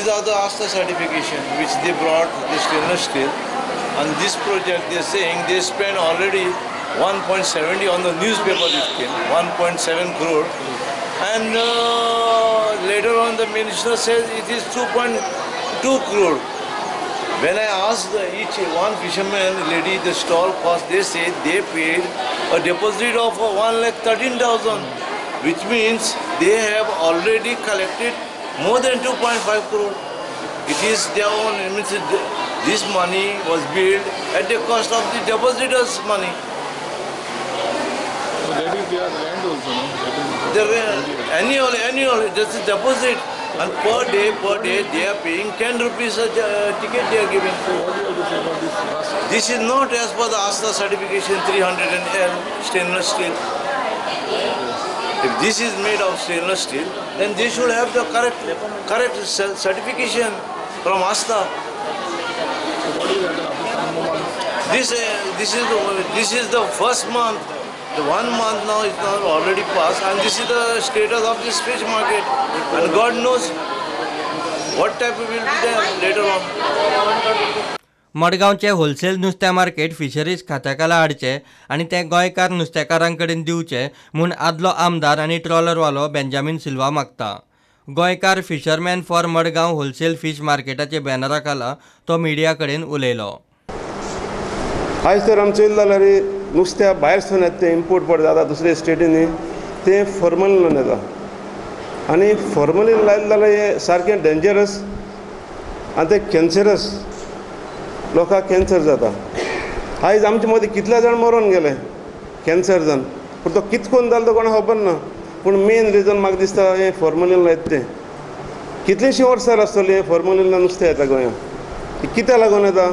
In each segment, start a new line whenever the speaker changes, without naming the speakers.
These are the Aastha certification which they brought the stainless steel. On this project they are saying they spent already 1.70 on the newspaper it came, 1.7 crore. And later on the minister says it is 2.2 crore. When I asked each one fisherman lady the stall cost, they say they paid a deposit of 1,13,000, which means they have already collected more than 2.5 crore. It is their own, it means this money was billed at the cost of the depositors' money.
So that is their rent also, no?
That is annual, this is deposit. And per day they are paying 10 rupees a ticket they are giving.
So what do you have to say about this rust?
This is not as per the Aastha certification 300L stainless steel. If this is made of stainless steel, then they should have the correct certification from Aastha.
So what is happening after some more months?
This is the first month. The 1 month now is now already passed, and this is the status of this fish market. And God knows what type will be there later on.
मडगांवचे wholesale नुस्त्या market fisheries खात्या खाला हाडचें आनी तें गोंयकार नुस्तेकारां कडेन दिवचें म्हूण आदलो आमदार आनी ट्रॉलरवालो बेंजामीन सिल्वा मागता. गोंयकार fisherman for Madgaon wholesale fish मार्केटाचे बॅनरा खाला तो मिडिया कडेन उलयलो.
आयज तर आमचें येयलें जाल्यार नुस्त्या भायर सून येता तें इम्पोर्ट पड जाता दुसऱ्या स्टेटींनी तें फॉर्मलीन येता आनी फॉर्मलीन लायलें जाल्यार हें सारकें डेंजरस आनी तें कॅन्सरस, लोकांक कॅन्सर जाता. आयज आमचे मदीं कितले जाण मरोन गेले कॅन्सर जावन, पूण तो कित कोन्न जालो तो कोणाक खबर ना. पूण मेन रिजन म्हाका दिसता हें फॉर्मलीन लायता तें. कितलींशीं वर्सां आसतलीं हें फॉर्मलीन नुस्तें येता गोंयांत, कित्याक लागून येता?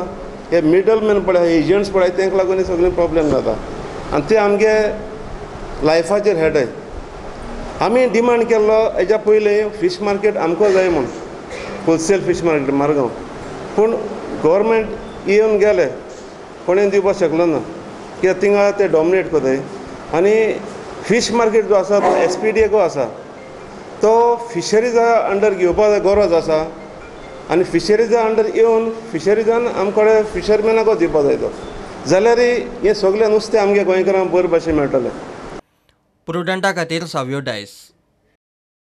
हे मिडलमॅन पळय, एजंट्स पळय, तांकां लागून हे सगळें प्रॉब्लेम जाता आनी ते आमगे लायफाचेर हेडय. आमी डिमांड केल्लो हेज्या पयलीं फीश मार्केट आमकां जाय म्हूण, होलसेल फीश मार्केट मारगांव, पूण गव्हर्मेंट येवन गेले, कोणें दिवपाक शकलो ना, कित्याक थिंगा ते डॉमिनेट करताय. आनी फीश मार्केट जो आसा तो एस पी डी एको आसा, तो फिशरीजा अंडर घेवपाक गरज आसा आनी फिशरीजा अंडर येवन फिशरीजान आमकडे फिशरमॅनाक दिवपाक जाय तो, जाल्यार हें सगळें नुस्तें आमगे गोंयकारांक बरे भाशेन मेळटलें.
प्रुडंटा खातीर सावियो डायस.